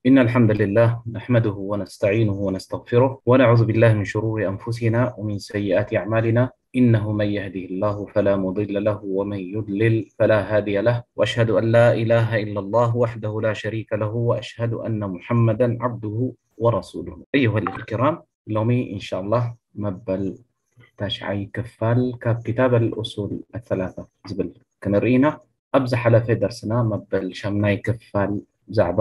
إن الحمد لله نحمده ونستعينه ونستغفره، ونعوذ بالله من شرور أنفسنا ومن سيئات أعمالنا. إنه من يهده الله فلا مضل له، ومن يضلل فلا هادي له. وأشهد أن لا إله إلا الله وحده لا شريك له، وأشهد أن محمدا عبده ورسوله. أيها الإخوة الكرام، ሎሚ إن شاء الله መበል ታሽዓይ ክፋል ካብ كتاب الأصول الثلاثة ዝብል ክንርኢ ኢና። ኣብ ዝሓለፈ ደርስና መበል ሻምናይ ክፋል ብዛዕባ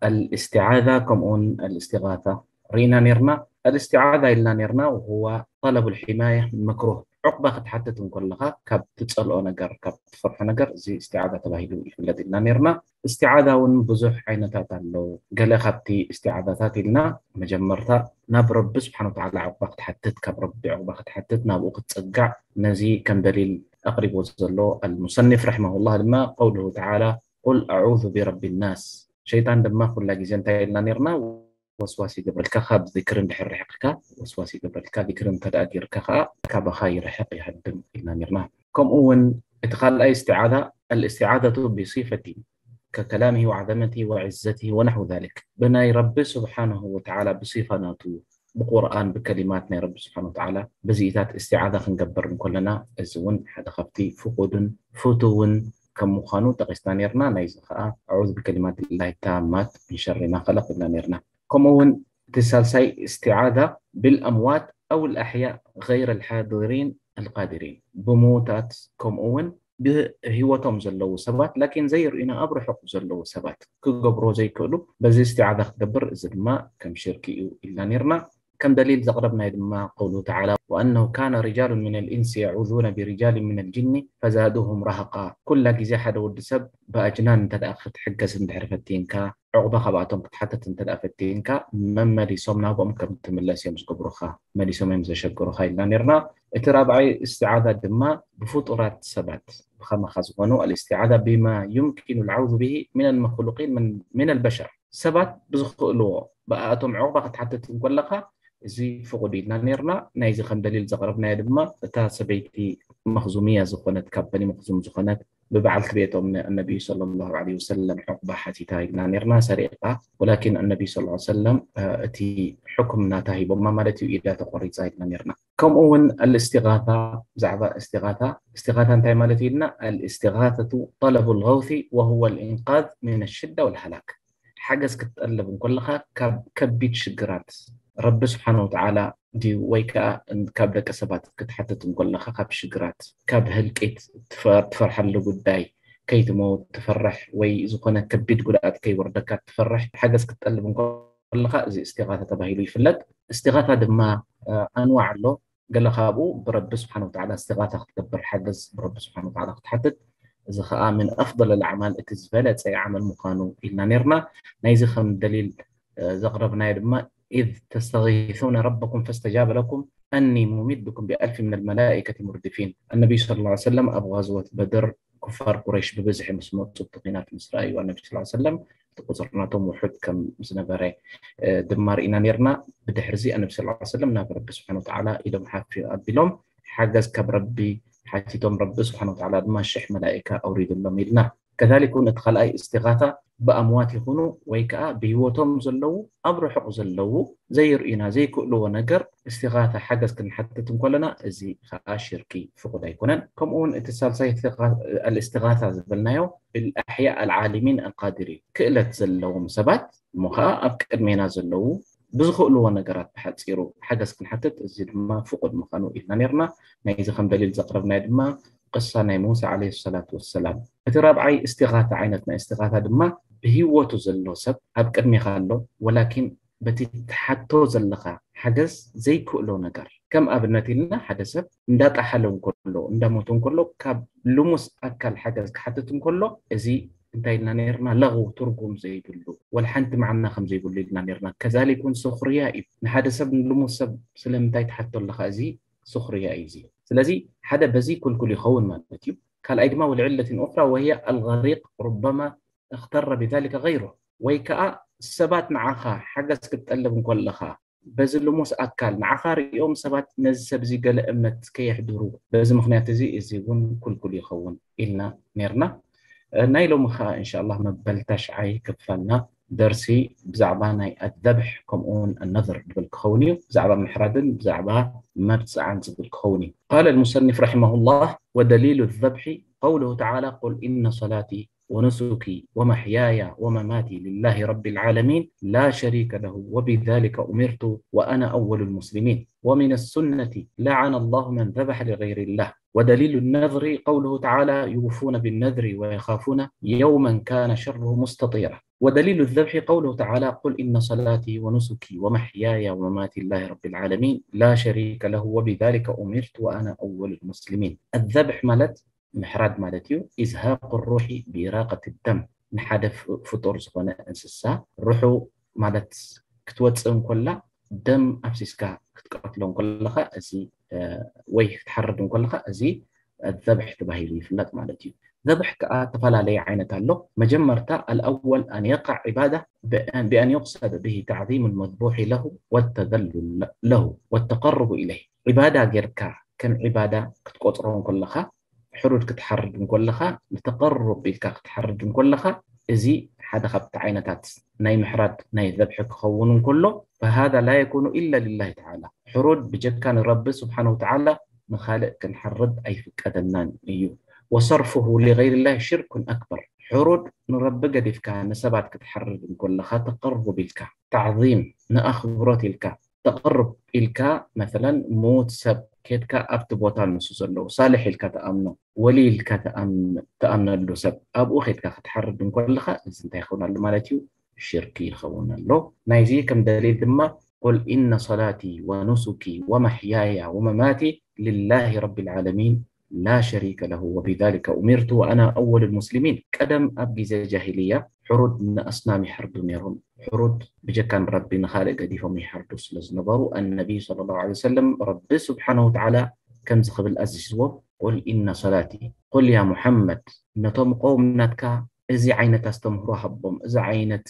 الاستعاذة ከምኡውን الاستغاثة ርኢና ኔርና። الاستعاذة ኢልና ኔርና وهو طلب الحماية من مكروه። ዑቕባ ክትሓትት እንከለኻ ካብ ትጸልኦ ነገር፣ ካብ ትፈርሖ ነገር፣ እዚ استعاذة ተባሂሉ ይፍለጥ ኢልና ኔርና። استعاذة እውን ብዙሕ ዓይነታት ኣለዉ። ገለ ካብቲ استعاذة ታት ኢልና መጀመርታ ናብ ረቢ ስብሓን ወተዓላ ዑቕባ ክትሓትት፣ ካብ ረቢ ዑቕባ ክትሓትት፣ ናብኡ ክትጽጋዕ ነዚ ከም ደሊል ኣቕሪቦ ዘሎ المصنف رحمه الله ድማ قوله تعالى قل أعوذ برب الناس። ሸይጣን ድማ ኩላ ግዜ እንታይ ኢልና ኔርና? ወስዋስ ይገብረልካ። ካብ ذكر እንድሕር ርሕቕካ ወስዋስ ይገብረልካ። ذكر እንተ ደኣ ጌርካ ከኣ ካባኻ ይርሕቕ ይሃድም ኢልና ኔርና። ከምኡ እውን እቲ ካልኣይ استعاذة الاستعاذة بصفة ككلامه وعظمته وعزته ونحو ذلك ብናይ ረቢ ስብሓንሁ ወተዓላ ብصفة ናቱ ብቁርኣን ብከሊማት ናይ ረቢ ስብሓን ወተዓላ በዚኢታት استعاذة ክንገብር እንከለና እዚ እውን ሓደ ካብቲ ፍቁድን ፍቱውን ከም ምዃኑ ጠቒስና ኔርና። ናይዚ ከኣ أعوذ بكلمات الله التامات من شر ما خلق ኢልና ኔርና። ከምኡ እውን እቲ ሳልሳይ استعاذة بالأموات أو الأحياء غير الحاضرين القادرين ብሙዉታት ከምኡ እውን ብህይወቶም ዘለዉ ሰባት ላኪን ዘይርእዩና ኣብ ርሑቕ ዘለዉ ሰባት ክገብሮ ዘይክእሉ በዚ استعاذة ክትገብር እዚ ድማ ከም ሽርኪ እዩ ኢልና ኔርና። ከም ደሊል ዘቕረብናዮ ድማ قوله تعالى وأنه كان رجال من الإنس يعوذون برجال من الجن فزادوهم رهقا ኩላ ግዜ ሓደ ወዲ ሰብ ብኣጅናን እንተ ደኣ ክትሕገዝ እንድሕር ፈቲንካ ዑቕባ ካብኣቶም ክትሓትት እንተ ደኣ ፈቲንካ መመሊሶም ናብኦም ከም ትምለስ እዮም ዝገብሩኻ፣ መሊሶም እዮም ዘሸግሩኻ ኢልና ኔርና። እቲ ራብዓይ استعاذة ድማ ብፍጡራት ሰባት ብኸማኻ ዝኾኑ الاستعاذة بما يمكن العوذ به من المخلوقين من البشر ሰባት ብዝኽእልዎ ብኣቶም ዑቕባ ክትሓትት እንከለኻ እዚ ፍቑድ ኢልና ኔርና። ናይዚ ከም ደሊል ዘቕረብናዮ ድማ እታ ሰበይቲ መኽዙምያ ዝኾነት ካብ በኒ መኽዙም ዝኾነት ብበዓልቲ ቤቶም ንነቢዩ صلى الله عليه وسلم ዑቕባ ሓቲታ ኢልና ኔርና። ሰሪቓ ولكن النبي صلى الله عليه وسلم እቲ ሕኩም ናታ ሂቦማ ማለት እዩ፣ ኢዳ ተቖሪጻ ኢልና ኔርና። ከምኡ እውን الاستغاثة ብዛዕባ استغاثة استغاثة እንታይ ማለት እዩ ኢልና الاستغاثة طلب الغوث وهو الإنقاذ من الشدة والهلاك ሓገዝ ክትጠልብ እንከለኻ ካብ ከቢድ ሽግራት ረቢ ስብሓን ወተዓላ ድዩ ወይ ከዓ ካብ ደቂ ሰባት ክትሓትት እንከለኻ ካብ ሽግራት ካብ ህልቂት ትፈርሓሉ ጉዳይ ከይትመውት ትፈርሕ ወይ ዝኾነ ከቢድ ጉድኣት ከይወርደካ ትፈርሕ ሓገዝ ክትጠልብ እንከለኻ እዚ استغاثة ተባሂሉ ይፍለጥ። استغاثة ድማ ኣንዋዕ ኣሎ። ገለ ካብኡ ብረቢ ስብሓን ወተዓላ استغاثة ክትገብር ሓገዝ ብረቢ ስብሓን ወተዓላ ክትሓትት እዚ ከዓ من أفضل الأعمال እቲ ዝበለፀ ዓመል ምዃኑ ኢልና ኔርና። ናይዚ ከም ደሊል ዘቕረብናዮ ድማ إذ تستغيثون ربكم فاستجاب لكم أني ممدكم بألف من الملائكة مردفين النبي صلى الله عليه وسلم ኣብ غزوة بدر ኩፋር ቁረይሽ ብብዝሒ ምስ መፁ እቲ ኲናት ምስ ረኣዩ ኣነቢ صلى الله عليه وسلم እቲ ቁፅሪ ናቶም ውሑድ ከም ዝነበረ ድማ ርኢና ኔርና። ብድሕርዚ ኣነቢ صلى الله عليه وسلم ናብ ረቢ ስብሓን ወተዓላ ኢዶም ሓፍ ኣቢሎም ሓገዝ ካብ ረቢ ሓቲቶም ረቢ ስብሓን ወተዓላ ድማ ሽሕ መላኢካ ኣውሪድሎም ኢልና። ከዛሊክ እውን እቲ ካልኣይ استغاثة ብኣምዋት ይኹኑ ወይ ከዓ ብህይወቶም ዘለዉ ኣብ ርሑቕ ዘለዉ ዘይርእዩና ዘይክእልዎ ነገር استغاثة ሓገዝ ክንሓትት እንከለና እዚ ከዓ ሽርኪ ፍቑድ ኣይኮነን። ከምኡ እውን እቲ ሳልሳይ الاستغاثة ዝበልናዮ بالأحياء العالمين القادرين ክእለት ዘለዎም ሰባት እሞ ከዓ ኣብ ቅድሜና ዘለዉ ብዝኽእልዎ ነገራት ብሓፂሩ ሓገዝ ክንሓትት እዚ ድማ ፍቑድ ምዃኑ ኢልና ኔርና። ናይዚ ከም ደሊል ዘቕረብናዮ ድማ ቅሳ ናይ ሙሳ عليه الصلاة والسلام። እቲ ራብዓይ استغاثة ዓይነት ናይ استغاثة ድማ ብህይወቱ ዘሎ ሰብ ኣብ ቅድሜኻ ኣሎ ولكن በቲ ትሓቶ ዘለኻ ሓገዝ ዘይክእሎ ነገር ከም ኣብነት ኢልና ሓደ ሰብ እንዳጣሓለ እንከሎ እንዳሞተ እንከሎ ካብ ልሙስ ኣካል ሓገዝ ክሓትት እንከሎ እዚ እንታይ ኢልና ኔርና ለغو ትርጉም ዘይብሉ ወላ ሓንቲ መዓና ከም ዘይብሉ ኢልና ኔርና። ከዛሊክ እውን ስኽርያ እዩ። ንሓደ ሰብ ንልሙስ ሰብ ስለምንታይ ትሓቶ ኣለኻ? እዚ ስኽርያ እዩ እዚ። ስለዚ ሓደ በዚ ኩልኩል ይኸውን ማለት እዩ። ካልኣይ ድማ ولعلة أخرى وهي الغريق ربما اغتر بذلك غيره ወይ ከዓ ሰባት ንዓኻ ሓገዝ ክትጠልብ እንከለኻ በዚ ልሙስ ኣካል ንዓኻ ሪኦም ሰባት ነዚ ሰብ እዚ ገለ እምነት ከየሕድሩ በዚ ምኽንያት እዚ እዚ እውን ኩልኩል ይኸውን ኢልና ኔርና። ናይ ሎሚ ከዓ إن شاء الله መበል ታሽዓይ ክፋልና ደርሲ ብዛዕባ ናይ ኣዘብሕ ከምኡውን ኣነዝር ዝብል ክኸውን እዩ። ብዛዕባ ምሕራድን ብዛዕባ መብፅዓን ዝብል ክኸውን እዩ። قال المصنف رحمه الله: ودليل الذبح قوله تعالى: قل إن صلاتي ونسكي ومحياي ومماتي لله رب العالمين لا شريك له وبذلك أمرت وأنا أول المسلمين. ومن السنة: لعن الله من ذبح لغير الله. ودليل النذر قوله تعالى: يوفون بالنذر ويخافون يوما كان شره مستطيرا. ودليل الذبح قوله تعالى: قل إن صلاتي ونسكي ومحياي ومماتي لله رب العالمين لا شريك له وبذلك أمرت وأنا أول المسلمين. الذبح ማለት ምሕራድ ማለት እዩ። إزهاق الروح بإراقة الدم፣ ንሓደ ፍ- ፍጡር ዝኾነ እንስሳ ሩሑ ማለት ክትወፅእ እንኮላ ደም ኣፍሲስካ ክትቀትሎ እንኮለኻ እዚ እ፣ ወይ ክትሓርድ እንኮለኻ እዚ ዘብሕ ተባሂሉ ይፍለጥ ማለት እዩ። ዘብሕ ከዓ ተፈላለየ ዓይነት ኣሎ። መጀመርታ الأول أن يقع عبادة بأن يقصد به تعظيم المذبوح له والتذلل له والتقرب إليه። ዒባዳ ጌርካ ከም ዒባዳ ክትቆፅሮ እንኮለኻ ሕሩድ ክትሓርድ እንኮለኻ ንተቐርብ ኢልካ ክትሓርድ እንኮለኻ እዚ ሓደ ካብቲ ዓይነታት ናይ ምሕራድ ናይ ዘብሒ ክኸውን እንኮሎ فهذا لا يكون إلا لله تعالى። ሕሩድ ብጀካ ንረቢ ስብሓን ወተዓላ ንኻልእ ክንሓርድ ኣይፍቀደናን እዩ። وصرفه لغير الله شرك أكبر። ሕሩድ ንረቢ ገዲፍካ ንሰባት ክትሓርድ እንኮለኻ ተቐርብ ኢልካ ታዕዚም ንኣኽብሮት ኢልካ ተቐርብ ኢልካ መሰለን ሙት ሰብ ኬድካ ኣብቲ ቦታ ንሱ ዘለዎ ሳልሕ ኢልካ ተኣምኖ ወሊ ኢልካ ተኣምነሉ ሰብ ኣብኡ ኬድካ ክትሓርድ እንኮለኻ እዚ እንታይ ይኸውን ኣሎ ማለት እዩ ሽርክ ይኸውን ኣሎ ናይዚ ከም ደሊል ድማ قل إن صلاتي ونسكي ومحياي ومماتي لله رب العالمين لا شريك له وبذلك أمرت وأنا أول المسلمين ቀደም ኣብ ግዜ ጃሂልያ ሕሩድ ንኣስናም ይሐርዱ ነይሮም ሕሩድ ብጀካ ንረቢ ንኻልእ ገዲፎም ይሐርዱ ስለ ዝነበሩ ኣነቢ صلى الله عليه وسلم ረቢ ስብሓን ወተዓላ ከምዚ ክብል ኣዚዝዎም قل إن صلاتي قل يا محمد ነቶም ቀውም ናትካ እዚ ዓይነት ኣስተምህሮ ሃቦም እዚ ዓይነት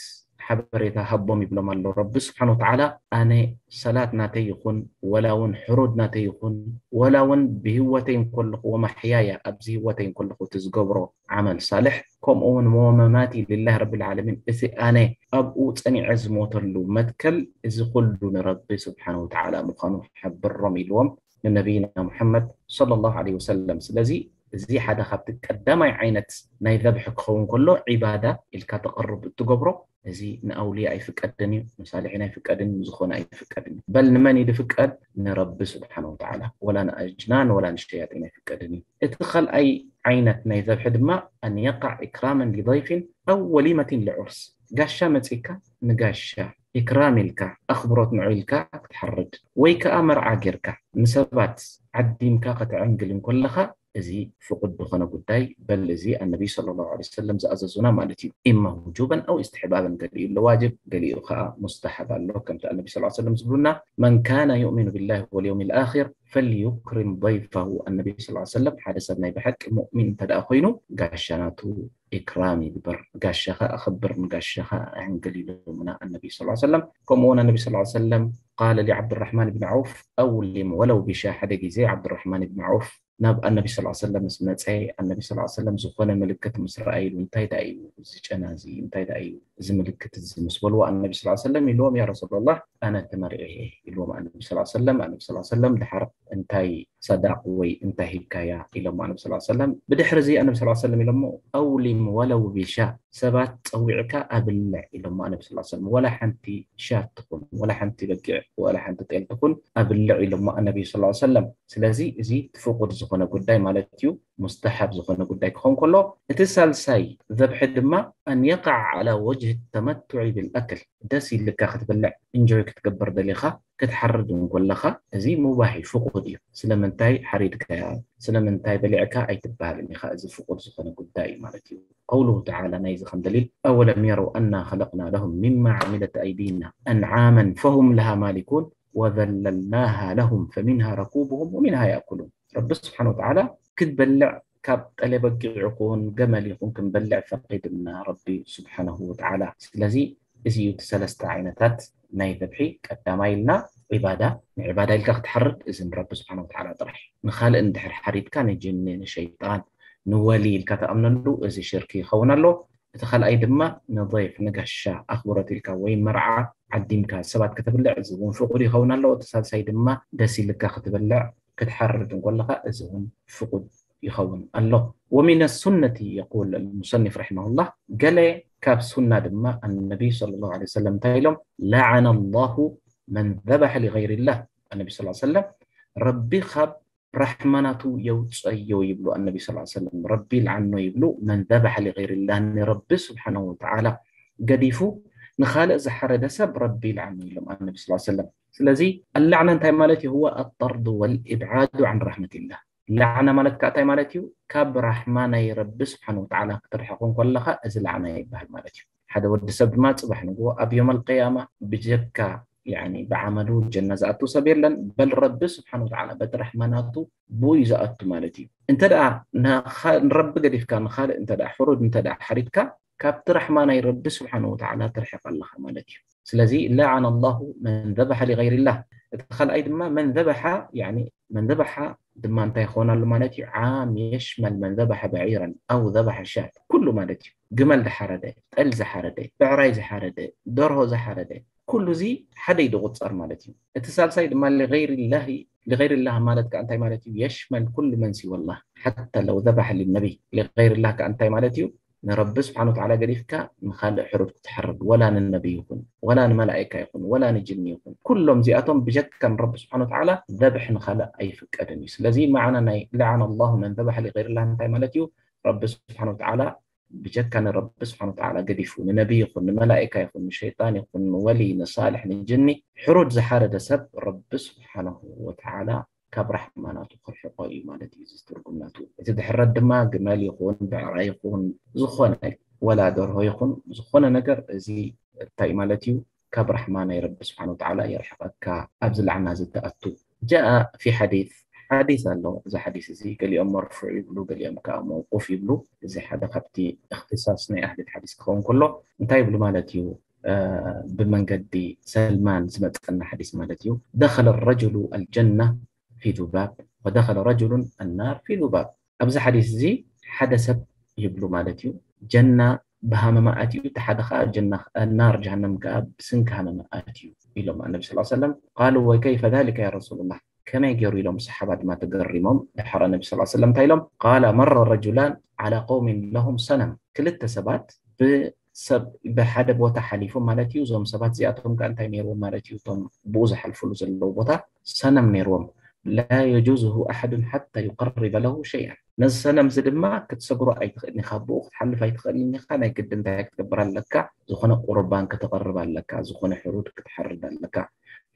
ሓበሬታ ሃቦም ይብሎም ኣሎ ረቢ ስብሓን ወተዓላ ኣነ ሰላት ናተይ ይኹን ወላ እውን ሕሩድ ናተይ ይኹን ወላ እውን ብህወተይ እንከለኹ ወማሕያያ ኣብዚ ህወተይ እንከለኹ እቲ ዝገብሮ ዓመል ሳልሕ ከምኡ እውን ወመማቲ ልላህ ረቢ ልዓለሚን እቲ ኣነ ኣብኡ ፀኒዐ ዝሞተሉ መትከል እዚ ኩሉ ንረቢ ስብሓን ወተዓላ ምዃኑ ሓብሮም ኢልዎም ንነቢይና ሙሓመድ صلى الله عليه وسلم ስለዚ እዚ ሓደ ካብቲ ቀዳማይ ዓይነት ናይ ዘብሒ ክኸውን ከሎ ዒባዳ ኢልካ ተቕርብ እትገብሮ እዚ ንኣውልያ ኣይፍቀድን እዩ ንሳልሒን ኣይፍቀድን እዩ ንዝኾነ ኣይፍቀድን እዩ በል ንመን እዩ ዝፍቀድ ንረቢ ስብሓን ወተዓላ ወላ ንኣጅናን ወላ ንሸያጢን ኣይፍቀድን እዩ እቲ ካልኣይ ዓይነት ናይ ዘብሒ ድማ ኣን የቃዕ ኢክራመን ሊضይፍን ኣው ወሊመትን ልዑርስ ጋሻ መፂካ ንጋሻ ኢክራም ኢልካ ኣኽብሮት ንዑ ኢልካ ክትሓርድ ወይ ከዓ መርዓ ጌርካ ንሰባት ዓዲምካ ከተዕንግል እንኮለኻ እዚ ፍቁድ ዝኾነ ጉዳይ በል እዚ ኣነቢ صلى الله عليه وسلم ዝኣዘዙና ማለት እዩ إما وجوبا أو استحبابا ገሊኡ ኣሎ ዋጅብ ገሊኡ ከዓ ሙስተሓብ ኣሎ ከምቲ ኣነቢ صلى الله عليه وسلم ዝብሉና من كان يؤمن بالله واليوم الآخر فليكرم ضيفه ኣነቢ صلى الله عليه وسلم ሓደ ሰብ ናይ ብሓቂ ሙእሚን እንተ ደኣ ኮይኑ ጋሻ ናቱ ኢክራም ይግበር ጋሻኻ ኣኽብር ንጋሻኻ ኣዕንግል ኢሎምና ኣነቢ صلى الله عليه وسلم ከምኡ እውን ኣነቢ صلى الله عليه وسلم قال لعبد الرحمن بن عوف أولم ولو بشاة ሓደ ግዜ ዓብድራሕማን ብን ዓውፍ ናብ ኣነቢ صلى الله عليه وسلم ምስ መፀ ኣነቢ صلى الله عليه وسلم ዝኾነ ምልክት ምስ ረኣይሉ እንታይ ደኣ እዩ እዚ ጨና እዚ እንታይ ደኣ እዩ እዚ ምልክት እዚ ምስ በልዎ ኣነቢ صلى الله عليه وسلم ኢልዎም يا رسول الله ኣነ ተመርዒ ኢልዎም ኣነቢ صلى الله عليه وسلم ኣነቢ صلى الله عليه وسلم ድሓር እንታይ ሰዳቕ ወይ እንታይ ሂብካያ ኢሎሞ ኣነቢ صلى الله عليه وسلم ብድሕሪ እዚ ኣነቢ صلى الله عليه وسلم ኢሎሞ أولم ولو بشاة ሰባት ፀዊዕካ ኣብልዕ ኢሎሞ ኣነቢ صلى الله عليه وسلم ወላ ሓንቲ ሻት ትኹን ወላ ሓንቲ በጊዕ ወላ ሓንቲ ጤል ትኹን ኣብልዕ ኢሎሞ ኣነቢ صلى الله عليه وسلم ስለዚ እዚ ፍቁድ ዝኾነ ጉዳይ ማለት እዩ ሙስተሓብ ዝኾነ ጉዳይ ክኸውን ከሎ እቲ ሳልሳይ ዘብሒ ድማ أن يقع على وجه التمتع بالأكل ደስ ኢልካ ክትብልዕ እንጆይ ክትገብር ደሊኻ ክትሓርድ እንኮለኻ እዚ ሙባሕ እዩ ፍቁድ እዩ ስለምንታይ ሓሪድካያ ስለምንታይ በሊዕካ ኣይትበሃልን ኢኻ እዚ ፍቁድ ዝኾነ ጉዳይ እዩ ማለት እዩ قوله تعالى ናይዚ ከም ደሊል أولم يروا أنا خلقنا لهم مما عملت أيدينا أنعاما فهم لها مالكون وذللناها لهم فمنها ركوبهم ومنها يأكلون ረቢ ስብሓን ወተዓላ ክትበልዕ ካብ ጠለ በጊዕ ይኹን ገመል ይኹን ክንበልዕ ፈቒድና ረቢ ስብሓንሁ ወተዓላ ስለዚ እዚ እዩ እቲ ሰለስተ ዓይነታት ናይ ዘብሒ ቀዳማይ ኢልና ዒባዳ ንዒባዳ ኢልካ ክትሓርድ እዚ ንረቢ ስብሓን ወተዓላ ጥራሕ ንኻልእ እንድሕር ሓሪድካ ንጅኒ ንሸይጣን ንወሊ ኢልካ ተኣምነሉ እዚ ሽርኪ ይኸውን ኣሎ እቲ ካልኣይ ድማ ንضيፍ፣ ንጋሻ ኣኽብሮት ኢልካ ወይ መርዓ ዓዲምካ ሰባት ከተብልዕ፣ እዚ እውን ፍቁድ ይኸውን ኣሎ። እቲ ሳልሳይ ድማ ደስ ኢልካ ክትበልዕ ክትሓርድ እንከለኻ፣ እዚ እውን ፍቁድ ይኸውን ኣሎ። ومن السنة يقول المصنف رحمه الله، ገለ ካብ ሱና ድማ ኣነቢ صلى الله عليه وسلم እንታይ ኢሎም? لعن الله من ذبح لغير الله። ኣነቢ صلى الله عليه وسلم ረቢ ካብ ራሕማናቱ የውፀዮ ይብሉ ኣነቢ صلى الله عليه وسلم። ረቢ ይልዓኖ ይብሉ መን ذبح لغير الله፣ ንረቢ ስብሓነሁ ወተዓላ ገዲፉ ንኻልእ ዝሓረደ ሰብ ረቢ ይልዓኖ ኢሎም ኣነቢ صلى الله عليه وسلم። ስለዚ ኣላዕና እንታይ ማለት እዩ? هو الطرد والإبعاد عن رحمة الله። ላዕና ማለት ከዓ እንታይ ማለት እዩ? ካብ ራሕማ ናይ ረቢ ስብሓን ወተዓላ ክትርሕቕ እንከለኻ እዚ ላዕና ይበሃል ማለት እዩ። ሓደ ወዲ ሰብ ድማ ፅባሕ ንግሆ ኣብ ዮም ኣልቅያማ ብጀካ ያኒ ብዓመሉ ጀና ዝኣቱ ሰብ የለን። በል ረቢ ስብሓን ወተዓላ በቲ ራሕማ ናቱ ብኡ እዩ ዝኣቱ ማለት እዩ። እንተ ደኣ ንኻ- ንረቢ ገዲፍካ ንኻልእ እንተ ደኣ ሕሩድ እንተ ደኣ ሓሪድካ ካብቲ ራሕማ ናይ ረቢ ስብሓን ወተዓላ ትርሕቕ ኣለኻ ማለት እዩ። ስለዚ لعن الله من ذبح لغير الله። እቲ ካልኣይ ድማ መን ذبح ያኒ መን ذبح ድማ እንታይ ይኸውን ኣሎ ማለት እዩ? ዓም የሽመል መን ذبح بعيرا أو ذبح شاة ኩሉ ማለት እዩ። ግመል ዝሓረደ፣ ጠል ዝሓረደ፣ ብዕራይ ዝሓረደ፣ ደርሆ ዝሓረደ ኩሉ እዚ ሓደ እዩ ዝቑፀር ማለት እዩ። እቲ ሳልሳይ ድማ لغير الله لغير الله ማለት ከዓ እንታይ ማለት እዩ? የሽመል ኩሉ መን ሲወላህ ሓታ ለው ذبح للنبي لغير الله ከዓ እንታይ ማለት እዩ? ንረቢ ስብሓን ወተዓላ ገዲፍካ ንኻልእ ሕሩድ ክትሓርድ፣ ወላ ንነቢ ይኹን፣ ወላ ንመላእካ ይኹን፣ ወላ ንጅኒ ይኹን፣ ኩሎም እዚኣቶም ብጀካ ንረቢ ስብሓን ወተዓላ ذبح ንኻልእ ኣይፍቀድን እዩ። ስለዚ መዓና ናይ لعن الله من ذبح لغير الله እንታይ ማለት እዩ? ረቢ ስብሓን ወተዓላ ብጀካ ንረቢ ስብሓን ወተዓላ ገዲፉ ንነቢ ይኹን፣ ንመላእካ ይኹን፣ ንሸይጣን ይኹን፣ ንወሊ፣ ንሳልሕ፣ ንጅኒ ሕሩድ ዝሓረደ ሰብ ረቢ ስብሓነሁ ወተዓላ ካብ ራሕማ ናቱ ክርሕቆ እዩ ማለት እዩ። እዚ ትርጉም ናቱ እቲ ድሕረት ድማ ግመል ይኹን ብዕራይ ይኹን ዝኾነ ወላ ደርሆ ይኹን ዝኾነ ነገር እዚ እንታይ ማለት እዩ? ካብ ራሕማ ናይ ረቢ ስብሓን ወተዓላ የርሕቐካ ኣብዚ ላዕና ዝተኣቱ። جاء في حديث ሓዲስ ኣሎ። እዚ ሓዲስ እዚ ገሊኦም መርፉዕ ይብሉ፣ ገሊኦም ከዓ መውቁፍ ይብሉ። እዚ ሓደ ካብቲ እክትሳስ ናይ ኣህሊ ሓዲስ ክኸውን ከሎ እንታይ ይብሉ ማለት እዩ? ብመንገዲ ሰልማን ዝመፀና ሓዲስ ማለት እዩ። دخل الرجل الجنة في ذباب ودخل رجل النار في ذباب። ኣብዚ ሓዲስ እዚ ሓደ ሰብ ይብሉ ማለት እዩ ጀና ብሃመማ ኣትዩ፣ እቲ ሓደ ከዓ ጀና ናር ጀሃነም ከዓ ብስንኪ ሃመማ ኣትዩ ኢሎም ኣነቢ ስ ሰለም። قالوا وكيف ذلك يا رسول الله؟ ከመይ ገይሩ ኢሎም ሰሓባ ድማ ተገሪሞም። ድሓር ኣነቢ ስ ሰለም እንታይ ኢሎም? قال مر رجلان على قوم لهم صنم ክልተ ሰባት ብሰብ ብሓደ ቦታ ሓሊፎም ማለት እዩ። እዞም ሰባት እዚኣቶም ከዓ እንታይ ነይርዎም ማለት እዩ? እቶም ብኡ ዝሓልፍሉ ዘለዉ ቦታ ሰነም ነይርዎም። لا يجوزه أحد حتى يقرب له شيئا ነዚ ሰነም እዚ ድማ ክትሰግሮ ኣይትኽእልን ኢኻ፣ ብኡ ክትሓልፍ ኣይትኽእልን ኢኻ። ናይ ግዲ እንታይ ክትገብር ኣለካ? ዝኾነ ቁርባን ከተቐርብ ኣለካ፣ ዝኾነ ሕሩድ ክትሓርድ ኣለካ።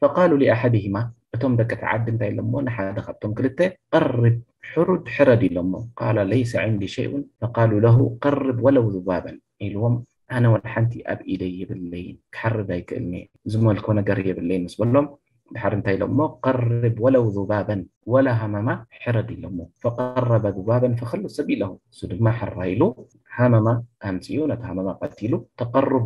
فقالوا لأحدهما እቶም ደቂ ተዓዲ እንታይ ኢሎሞ ንሓደ ካብቶም ክልተ قرب ሕሩድ ሕረድ ኢሎሞ። قال ليس عندي شيء فقالوا له قرب ولو ذبابا ኢልዎም ኣነ ወላ ሓንቲ ኣብ ኢደይ የብለይን ክሓርድ ኣይክእልን እየ ዝመልኮ ነገር የብለይን ምስ በሎም ድሓር እንታይ ኢሎሞ قرب ولو ذبابا ولا همما ሕረድ ኢሎሞ فقرب ذبابا فخلوا سبيله እሱ ድማ ሕራይ ኢሉ ሃመማ ኣምፅኡ ነቲ ሃመማ ቀቲሉ ተቀሩብ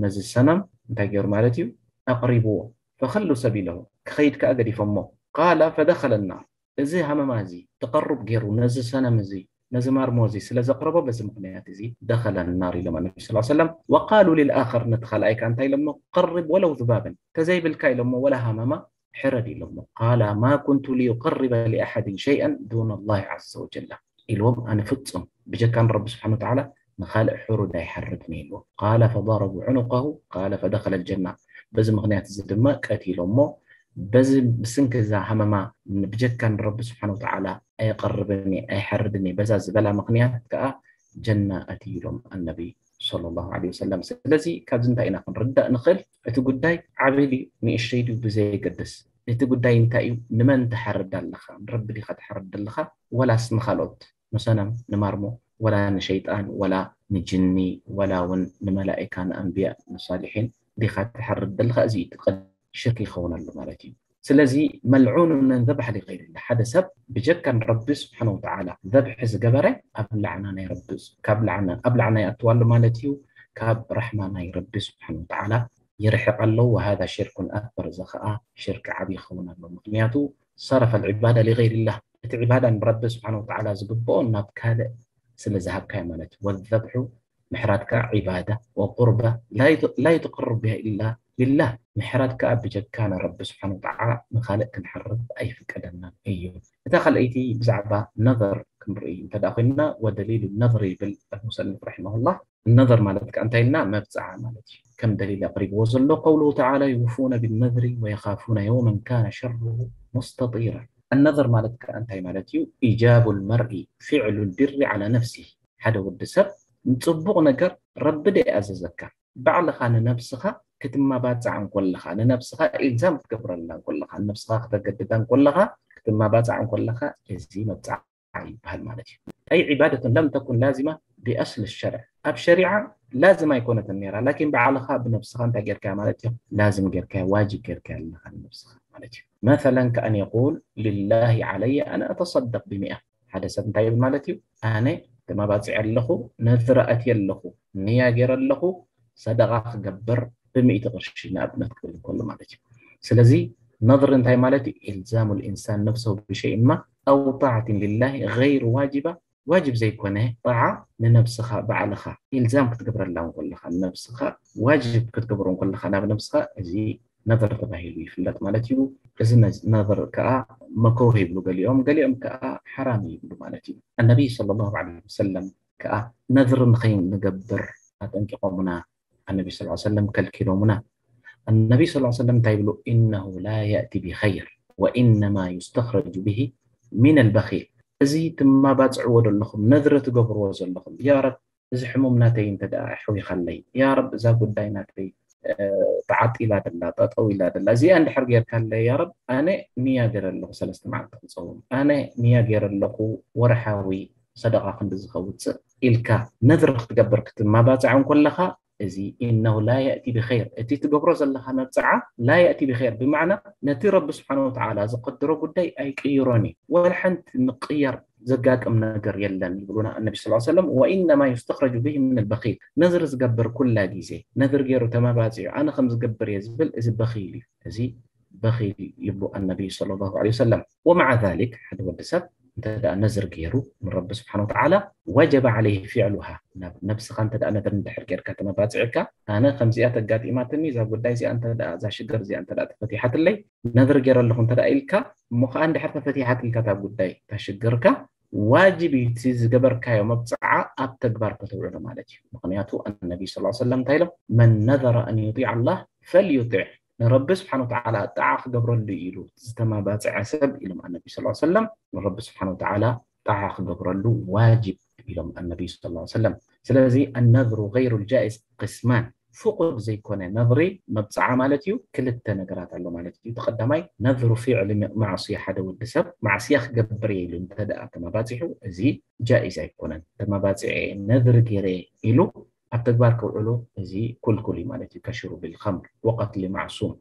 ነዚ ሰነም እንታይ ገይሩ ማለት እዩ ኣቅሪብዎ فخلوا سبيله ክኸይድ ከዓ ገዲፎሞ قال فدخل النار እዚ ሃመማ እዚ ተቀሩብ ገይሩ ነዚ ሰነም እዚ ነዚ ማርሞ እዚ ስለ ዘቅረቦ በዚ ምክንያት እዚ دخل النار ኢሎም ኣነቢ ስ ሰለም وقالوا للآخر ነቲ ካልኣይ ከዓ እንታይ ኢሎሞ قرب ولو ذبابا ተዘይብልካ ኢሎሞ ወላ ሃመማ ሕረድ ኢሎሞ قال ما كنت لأقرب لأحد شيئا دون الله عز وجل ኢልዎም ኣነ ፍፁም ብጀካ ንረቢ ስብሓን ወተዓላ ንኻልእ ሕሩድ ኣይሓርድን ኢልዎም قال فضربوا عنقه قال فدخل الجنة በዚ ምክንያት እዚ ድማ ቀቲሎሞ በዚ ብስንኪ እዛ ሃመማ ብጀካ ንረቢ ስብሓን ወተዓላ ኣይቐርብን እየ ኣይሓርድን እየ በዛ ዝበላ ምክንያት ከዓ ጀና ኣትዩ ኢሎም ኣነቢ صلى الله عليه وسلم ስለዚ ካብዚ እንታይ ኢና ክንርዳእ ንኽእል እቲ ጉዳይ ዓብይ ድዩ ንእሽተይ ድዩ ብዘየገድስ እቲ ጉዳይ እንታይ እዩ ንመን ትሓርድ ኣለኻ ንረቢ ዲኻ ትሓርድ ኣለኻ ወላስ ንኻልኦት ንሰነም ንማርሞ ወላ ንሸይጣን ወላ ንጅኒ ወላ እውን ንመላኢካ ንኣንብያ ንሳሊሒን ዲኻ ትሓርድ ዘለኻ እዚ እዩ እቲ ቀንዲ ሽርክ ይኸውን ኣሎ ማለት እዩ ስለዚ መልዑኑ መን ዘብሐ ሊገይር ላ ሓደ ሰብ ብጀካ ንረቢ ስብሓን ወተዓላ ዘብሒ ዝገበረ ኣብ ላዕና ናይ ረቢ ካብ ላዕና ኣብ ላዕና ይኣትዋ ኣሎ ማለት እዩ ካብ ራሕማ ናይ ረቢ ስብሓን ወተዓላ ይርሕቕ ኣሎ وهذا شرك أكبر እዚ ከዓ ሽርክ ዓብዪ ይኸውን ኣሎ ምክንያቱ صرف العبادة لغير الله እቲ ዒባዳ ንረቢ ስብሓን ወተዓላ ዝግብኦ ናብ ካልእ ስለ ዝሃብካዮ ማለት እዩ والذبح ምሕራድ ከዓ ዒባዳ ወቁርባ ላ ይተቀርብ ብሃ ኢላ ሊላህ። ምሕራድ ከዓ ብጀካ ንረቢ ስብሓን ወተዓላ ንካልእ ክንሕርድ ኣይፍቀደናን እዩ። እታ ካልኣይቲ ብዛዕባ ነዘር ክንርኢ እንተ ኮይንና ወደሊሉ ነዘር ይብል ሙሰንፍ ረሒመሁላህ። ነዘር ማለት ከዓ እንታይ ኢልና መብፅዓ ማለት እዩ። ከም ደሊል ኣቅሪብዎ ዘሎ ቀውሉ ተዓላ ዩፉነ ብነዝሪ ወየኻፉነ የውመን ካነ ሸሩሁ ሙስተጢራ። ነዘር ማለት ከዓ እንታይ ማለት እዩ? ኢጃቡ ልመርኢ ፊዕሉ ልቢሪ ዓላ ነፍሲ። ሓደ ወዲ ሰብ ንፅቡቕ ነገር ረቢ ደ ኣዘዘካ፣ ባዕልኻ ንነብስኻ ክትመባፃዕ እንኮለኻ፣ ንነብስኻ ኢልዛም ክትገብረላ እንኮለኻ፣ ንነብስኻ ክተገድዳ እንኮለኻ፣ ክትመባፃዕ እንኮለኻ፣ እዚ መብፃዓ ይበሃል ማለት እዩ። ኣይ ዒባደትን ለም ተኩን ላዚማ ብኣስል ሸርዕ፣ ኣብ ሸሪዓ ላዝም ኣይኮነትን ነራ፣ ላኪን ባዕልኻ ብነብስኻ እንታይ ጌርካያ ማለት እዩ? ላዝም ጌርካያ፣ ዋጅብ ጌርካያ ኣለኻ ንነብስኻ ማለት እዩ። መሰለን ከኣን የቁል ሊላሂ ዓለየ ኣነ ኣተሰደቅ ብሚኣ። ሓደ ሰብ እንታይ ይብል ማለት እዩ? ኣነ ተመባፂዐ ኣለኹ፣ ነዝሪ ኣትየ ኣለኹ፣ ንያ ገይረ ኣለኹ፣ ሰደቓ ክገብር ብሚእቲ ቅርሺ ንኣብነት ክብል እንከሎ ማለት እዩ። ስለዚ ነዝሪ እንታይ ማለት እዩ? ኢልዛሙ ልኢንሳን ነፍሰሁ ብሸይን ማ ኣው ጣዓትን ሊላሂ ገይሩ ዋጅባ፣ ዋጅብ ዘይኮነ ጣዓ ንነብስኻ ባዕልኻ ኢልዛም ክትገብረላ እንከለኻ፣ ንነብስኻ ዋጅብ ክትገብሮ እንከለኻ ናብ ነብስኻ፣ እዚ ነዘር ተባሂሉ ይፍለጥ ማለት እዩ። እዚ ነዘር ከዓ መክሩህ ይብሉ ገሊኦም፣ ገሊኦም ከዓ ሓራም ይብሉ ማለት እዩ። ኣነቢይ ሰለላሁ ዐለይሂ ወሰለም ከዓ ነዝሪ ንኸይንገብር ኣጠንቂቖምና፣ ኣነቢ ስ ሰለም ከልኪሎምና። ኣነቢ ስ ሰለም እንታይ ይብሉ? ኢነሁ ላ የእቲ ብኸይር ወኢነማ ዩስተኽረጁ ብሂ ሚን ኣልበኺል። እዚ ትማባፅዕዎ ዘለኹም፣ ነዝሪ ትገብርዎ ዘለኹም፣ ያ ረብ፣ እዚ ሕሙም ናተይ እንተ ደኣ ኣሕዊኻለይ፣ ያ ረብ፣ እዛ ጉዳይ ናተይ ተዓጢላ ደላ፣ ጠጠው ኢላ ደላ፣ እዚኣ እንድሕር ጌርካለይ፣ ያ ረብ፣ ኣነ ንያ ገይረ ኣለኹ ሰለስተ መዓልቲ ክፀውም፣ ኣነ ንያ ገይረ ኣለኹ ወርሓዊ ሰደቓ ክንድዚ ከውፅእ ኢልካ ነድሪ ክትገብር ክትማባፅዕ እንኮለኻ፣ እዚ ኢነሁ ላ የእቲ ብኸይር፣ እቲ ትገብሮ ዘለኻ መብፅዓ ላ የእቲ ብኸይር፣ ብማዕና ነቲ ረቢ ስብሓን ወተዓላ ዝቀድሮ ጉዳይ ኣይቅይሮን እዩ። ወላ ሓንቲ ምቅያር ዘጋጥም ነገር የለን ይብሉና እነቢ ስ ሰለም። ወኢነማ ዩስተኽረጁ ብሂ ምን ልበኺል፣ ነዝሪ ዝገብር ኩላ ግዜ ነዝሪ ገይሩ ተመባፂዑ ኣነ ከም ዝገብር እየ ዝብል እዚ በኺል እዩ። እዚ በኺል ይብሉ ኣነቢ ሰለላሁ ዐለይሂ ወሰለም። ወመዓ ዛሊክ ሓደ ወዲ ሰብ እንተ ደኣ ነዝር ገይሩ ንረቢ ስብሓን ወተዓላ ወጀበ ዓለይህ ፊዕሉሃ፣ ናብ ነብስኻ እንተ ደኣ ነዝር እንድሕር ጌርካ ተመባፂዕካ ኣነ ከምዚኣ ተጋጢማትኒ እዛ ጉዳይ እዚኣ እንተ ደኣ እዛ ሽግር እዚኣ እንተ ደኣ ተፈቲሓትለይ ነዝር ገይረ ኣለኹ እንተ ደኣ ኢልካ እሞ ኸዓ እንድሕር ተፈቲሓትልካ እታ ጉዳይ እታ ሽግርካ ዋጅብ እዩ እቲ ዝገበርካዮ መብፅዓ ኣብ ተግባር ከተውዕሎ ማለት እዩ። ምክንያቱ ኣነቢ ስ ሰለም እንታይ ኢሎም? መን ነዘረ ኣን ዩጢዕ ኣላህ ፈልዩጢዕ፣ ንረቢ ስብሓን ወተዓላ ጣዓ ክገብረሉ ኢሉ ዝተመባፅዐ ሰብ ኢሎም ኣነቢ ስ ሰለም ንረቢ ስብሓን ወተዓላ ጣዓ ክገብረሉ ዋጅብ ኢሎም ኣነቢ ስ ሰለም። ስለዚ ኣነዝሩ ገይሩ ልጃኢዝ ቅስማን ፍቁድ ዘይኮነ ነዝሪ መብፅዓ ማለት እዩ ክልተ ነገራት ኣሎ ማለት እዩ። እቲ ቀዳማይ ነዝሩ ፊዕሊ ማዕስያ፣ ሓደ ወዲ ሰብ ማዕስያ ክገብር እየ ኢሉ እንተ ደኣ ተመባፂሑ እዚ ጃኢዝ ኣይኮነን። ተመባፂዐ ነዝሪ ገይረ ኢሉ ኣብ ተግባር ከውዕሎ እዚ ኩልኩል እዩ ማለት እዩ። ከሽሩብል ኸምር ወቀትሊ ማዕሱም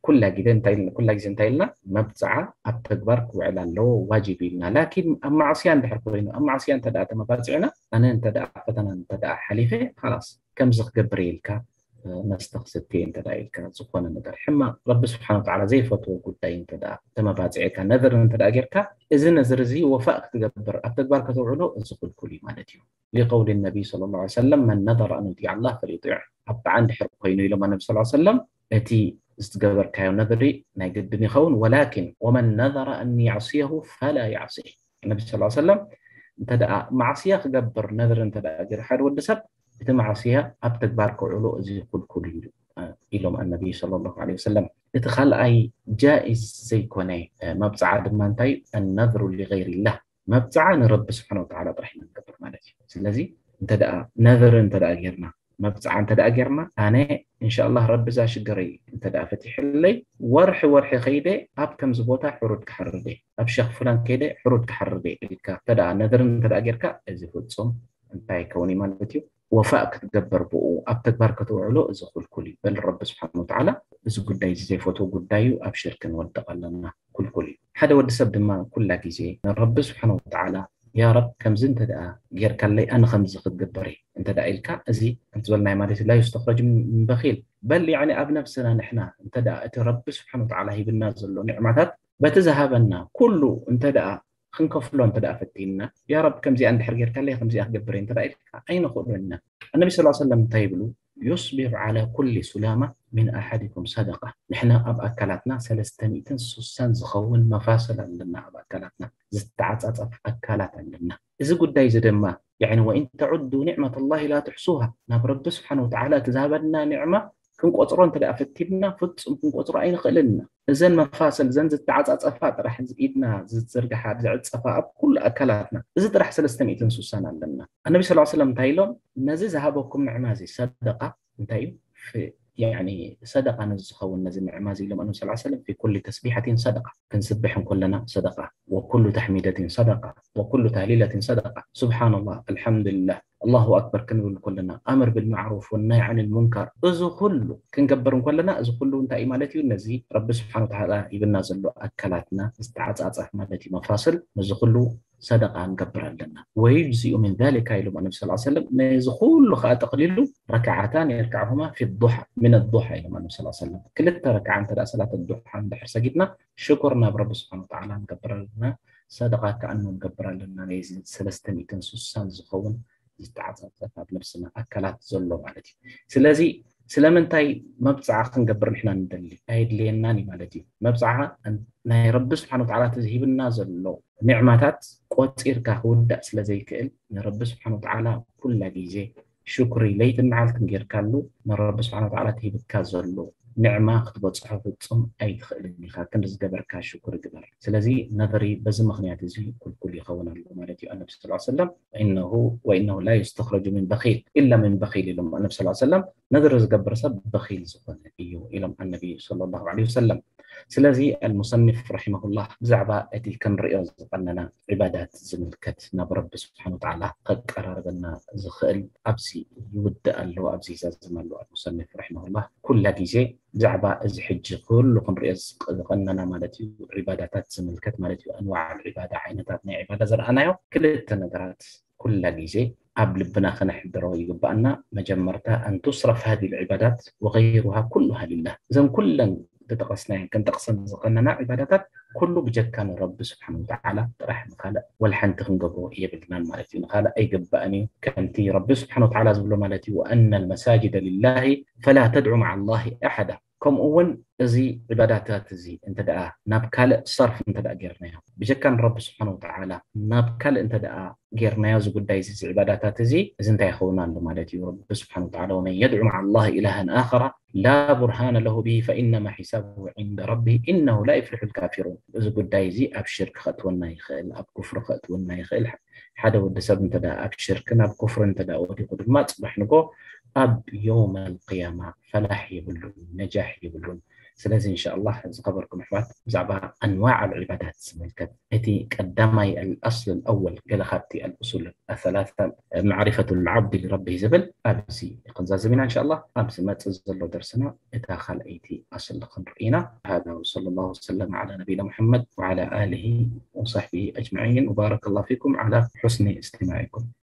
ኩላ ግዜ እንታይ ኩላ ግዜ እንታይ ኢልና መብፅዓ ኣብ ተግባር ክውዕል ኣለዎ ዋጅብ ኢልና። ላኪን ኣብ ማዕስያ እንድሕር ኮይኑ ኣብ ማዕስያ እንተ ደኣ ተመባፂዕና ኣነ እንተ ደኣ ፈተና እንተ ደኣ ሓሊፈ ኻላስ ከምዚ ክገብር ኢልካ መስተ ክሰትየ እንተ ደኣ ኢልካ ዝኾነ ነገር ሕማቕ ረቢ ስብሓን ወተዓላ ዘይፈትዎ ጉዳይ እንተ ደኣ ተመባፂዕካ ነዝር እንተ ደኣ ጌርካ እዚ ነዝር እዚ ወፋእ ክትገብር ኣብ ተግባር ከተውዕሎ እዚ ክልኩል እዩ ማለት እዩ። ሊቀውሊ ነቢ ሰለላሁ ዐለይሂ ወሰለም መን ነዘረ ኣን ዩጢዕ ኣላህ ፈልዩጢዕ፣ ኣብ ጣዓ እንድሕር ኮይኑ ኢሎም ኣነቢ ሰለላሁ ዐለይሂ ወሰለም እቲ ዝትገበርካዮ ነዝሪ ናይ ግድን ይኸውን ወላኪን ወመን ነዘረ ኣን ያዕስየሁ ፈላ ያዕሲህ ነቢ ስ ሰለም እንተ ደኣ ማዕስያ ክገብር ነዝሪ እንተ ደኣ ገይሩ ሓደ ወዲ ሰብ እቲ ማዕስያ ኣብ ተግባር ክውዕሎ እዚ ክልኩል እዩ ኢሎም ኣነቢ ሰለላሁ ዐለይሂ ወሰለም። እቲ ካልኣይ ጃኢዝ ዘይኮነ መብፅዓ ድማ እንታይ እዩ? ኣነዝሩ ሊገይሪላህ፣ መብፅዓ ንረቢ ስብሓን ወተዓላ ጥራሕ ኢና ንገብር ማለት እዩ። ስለዚ እንተ ደኣ ነዝሪ እንተ ደኣ ጌርና መብፅዓ እንተ ደኣ ጌርና ኣነ እንሻላህ ረቢ እዛ ሽገረይ እንተ ደኣ ፈቲሕለይ ወርሒ ወርሒ ከይደ ኣብ ከምዚ ቦታ ሕሩድ ክሓርደ ኣብ ሸኽ ፍላን ከይደ ሕሩድ ክሓርደ ኢልካ እንተ ደኣ ነዝርን እንተ ደኣ ጌርካ እዚ ፍፁም እንታይ ይከውን እዩ ማለት እዩ ወፋእ ክትገበር ብኡ ኣብ ተግባር ከተውዕሎ እዚ ኩልኩል እዩ በል ረቢ ስብሓን ወተዓላ እዚ ጉዳይ እዚ ዘይፈትዎ ጉዳይ እዩ ኣብ ሽርክ ንወድቕ ኣለና ኩልኩል እዩ ሓደ ወዲ ሰብ ድማ ኩላ ግዜ ንረቢ ስብሓን ወተዓላ ያ ረብ ከምዚ እንተ ደኣ ጌርካለይ ኣነ ከምዚ ክትግበር እየ እንተ ደኣ ኢልካ እዚ ከምቲ ዝበልናዮ ማለት እዩ ላ ዩስተኽረጅ ምን በኺል በል ያኒ ኣብ ነብስና ንሕና እንተ ደኣ እቲ ረቢ ስብሓን ወተዓላ ሂብና ዘሎ ኒዕማታት በቲ ዝሃበና ኩሉ እንተ ደኣ ክንከፍሎ እንተ ደኣ ፈቲንና፣ ያ ረብ ከምዚኣ እንድሕር ጌርካለይ ከምዚኣ ክገብር እየ እንተ ደኣ ኢልካ ኣይንኽእሎን ኢና። ኣነቢ ስለ ሰለም እንታይ ይብሉ? يصبح على كل سلامة من أحدكم صدقة። ንሕና ኣብ ኣካላትና ሰለስተ ሚእትን ስሳን ዝኸውን መፋስል ኣለና። ኣብ ኣካላትና ዝተዓጻጸፍ ኣካላት ኣለና። እዚ ጉዳይ እዚ ድማ يعني وإن تعدوا نعمة الله لا تحصوها። ናብ ረቢ ስብሓን ወተዓላ እቲ ዝሃበና ኒዕማ ክንቆፅሮ እንተ ደኣ ፈቲንና ፍጹም ክንቆፅሮ ኣይንኽእልን ኢና። እዘን መፋስል እዘን ዝተዓጻጸፋ ጥራሕ ኢድና ዝዝርግሓ ዝዕጸፋ ኣብ ኩሉ ኣካላትና እዚ ጥራሕ ሰለስተ ሚእትን ስሳን ኣለና። ኣነቢ ስለ ሰለም እንታይ ኢሎም? ነዚ ዝሃበኩም ንዕማ እዚ ሰደቃ እንታይ እዩ? ፍ- ያኒ ሰደቃ ነዚ ዝኸውን ነዚ ንዕማ እዚ ኢሎም ኣነቢ ስለ ሰለም في كل تسبيحة صدقة። ክንስብሕ እንከለና ሰደቃ፣ وكل تحميدة صدقة وكل تهليلة صدقة። سبحان الله، الحمد لله، الله أكبر ክንብል ከለና፣ ኣምር بالمعروف والنهي عن المنكر፣ እዚ ኩሉ ክንገብር እንከለና እዚ ኩሉ እንታይ እዩ ማለት እዩ? ነዚ ረቢ ስብሓን ወተዓላ ሂብና ዘሎ ኣካላትና ዝተዓጻጸፍ ማለት እዩ። መፋስል ነዚ ኩሉ ሰደቃ ንገብር ኣለና። ويجزئ من ذلك ኢሎም ኣነቢ ስለ ሰለም። ነዚ ኩሉ ከዓ ጠቕሊሉ ركعتان يركعهما في الضحى من الضحى ኢሎም ኣነቢ ስለ ሰለም። ክልተ ረክዓ እንተ ደኣ ሰላት ዱሓ እንድሕር ሰጊድና ሽኩር ናብ ረቢ ስብሓን ወተዓላ ንገብር ኣለና። ሰደቃ ከኣኑ ንገብር ኣለና። ነዚ ሰለስተ ሚእትን ስሳን ዝኸውን ዝተዓጻጸፍ ኣብ ነብስና ኣካላት ዘሎ ማለት እዩ። ስለዚ ስለምንታይ መብጽዓ ክንገብር ንሕና ንደሊ? ኣየድልየናን እዩ ማለት እዩ። መብጽዓ ናይ ረቢ ስብሓን ወተዓላ እቲ ዝሂብና ዘሎ ኒዕማታት ቆጺርካ ክውዳእ ስለ ዘይክእል ንረቢ ስብሓን ወተዓላ ኩላ ግዜ ሽኩሪ ለይትን መዓልትን ጌርካሉ ንረቢ ስብሓን ወተዓላ ትሂብካ ዘሎ ኒዕማ ክትበጽሖ ፍጹም ኣይትኽእልን ኢኻ። ክንዲ ዝገበርካ ሽኩሪ ግበር። ስለዚ ነዘሪ በዚ ምኽንያት እዚ ኩልኩል ይኸውን ኣሎ ማለት እዩ። ኣነቢ ስለ ሰለም إنه وإنه لا يستخرج من بخيل إلا من بخيل ኢሎም ኣነቢ ስለ ሰለም። ነዘሪ ዝገብር ሰብ በኺል ዝኾነ እዩ ኢሎም ኣነቢ ሰለላሁ ዐለይሂ ወሰለም። ስለዚ ኣልሙሰኒፍ ረሒመሁላህ ብዛዕባ እቲ ክንሪኦ ዝቐነና ዒባዳት ዝምልከት ናብ ረቢ ስብሓን ወተዓላ ከቀራርበና ዝኽእል ኣብዚ ይውድእ ኣሎ፣ ኣብዚ ይዛዝም ኣሎ። ኣልሙሰኒፍ ረሒመሁላህ ኩላ ግዜ ብዛዕባ እዚ ሕጂ ኩሉ ክንሪኦ ዝቀ- ዝቐነና ማለት እዩ ዒባዳታት ዝምልከት ማለት እዩ። ኣንዋዕ ዒባዳ ዓይነታት ናይ ዒባዳ ዝረኣናዮ ክልተ ነገራት ኩላ ግዜ ኣብ ልብና ከነሕድሮ ይግባኣና። መጀመርታ أن تصرف هذه العبادات وغيرها كلها لله። እዘን ኩለን ዝጠቐስናየን ክንጠቕሰን ዝቐነና ዒባዳታት ኩሉ ብጀካ ንረቢ ስብሓን ወተዓላ ጥራሕ ንኻልእ ወላ ሓንቲ ክንገብሮ የብልናን ማለት እዩ። ንኻልእ ኣይግባእን እዩ። ከምቲ ረቢ ስብሓን ወተዓላ ዝብሎ ማለት እዩ وأن المساجد لله فلا تدعوا مع الله أحدا። ከምኡ እውን እዚ ዒባዳታት እዚ እንተ ደኣ ናብ ካልእ ሰርፍ እንተ ደኣ ጌርናዮ ብጀካ ንረቢ ስብሓን ወተዓላ ናብ ካልእ እንተ ደኣ ጌርናዮ እዚ ጉዳይ እዚ ዒባዳታት እዚ እዚ እንታይ ይኸውን ኣሎ ማለት እዩ? ረቢ ስብሓን ወተዓላ ومن يدع مع الله إلها آخر لا برهان له به فإنما حسابه عند ربه إنه لا يفلح الكافرون። እዚ ጉዳይ እዚ ኣብ ሽርክ ከእትወና ይኽእል፣ ኣብ ኩፍሪ ከእትወና ይኽእል። ሓደ ወዲ ሰብ እንተ ደኣ ኣብ ሽርክን ኣብ ኩፍሪ እንተ ደኣ ወዲቑ ድማ ጽባሕ ንጎ ኣብ የውመል ቅያማ ፈላሕ የብሉን፣ ነጃሕ የብሉን። ስለዚ እንሻ ኣላህ ዝኸበርኩም ኣሕዋት ብዛዕባ ኣንዋዕ ኣልዒባዳት ዝምልከት እቲ ቀዳማይ ኣልኣስል ኣልኣወል ገለ ካብቲ ኣልኡሱል ኣሰላሳ ማዕሪፈቱ ልዓብዲ ልረቢ ዝብል ኣብዚ ክንዛዝም ኢና እንሻ ኣላህ። ኣብዚ መጽእ ዘሎ ደርስና እታ ካልኣይቲ ኣስል ክንርኢ ኢና። هذا وصلى الله وسلم على نبينا محمد وعلى آله وصحبه أجمعين وبارك الله فيكم على حسن استماعكم.